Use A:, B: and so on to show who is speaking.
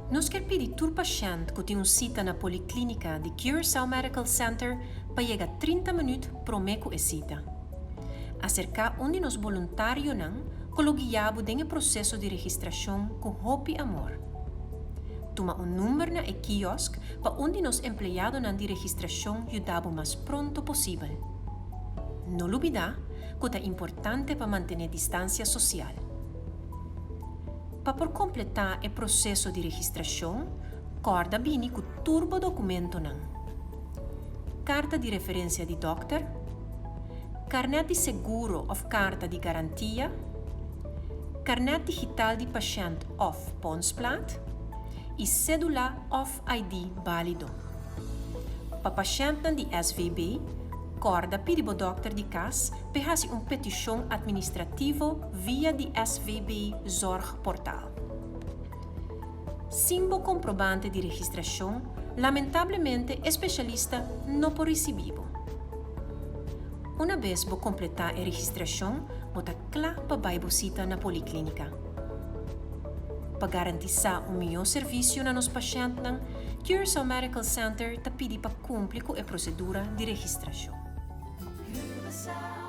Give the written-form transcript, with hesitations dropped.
A: Nos kier pidi tur pashent cu tin un cita na Policlinica di Curaçao Medical Center pa yega 30 minuut prome cu e cita. Acerca un di nos boluntarionan cu lo guia bo den e proceso di registracion cu hopi amor. Tuma un number na e kiosk pa un di nos empleadonan di registracion yuda bo mas pronto posibel. No lubida cu ta importante pa mantene distancia social. Pa por completa e proceso di registracion, corda bini cu tur bo documentonan. Carta di referencia di dokter, carnet di seguro of carta di garantia, carnet digital di pashent of pondsplaat y cedula of ID valido. Pa pashentnan di SVB, corda pidi bo dokter di cas pa haci un peticion administrativo via di SVB Zorgportaal. Sin bo comprobante di registracion, lamentablemente e specialista no por ricibi bo. Unabes bo completa e registracion, bo ta cla pa bay bo cita na policlinica. Pa garantisa un miho servicio na nos pashentnan, Curaçao Medical Center ta pidi pa cumpli cu e procedura di registracion.
B: Curaçao.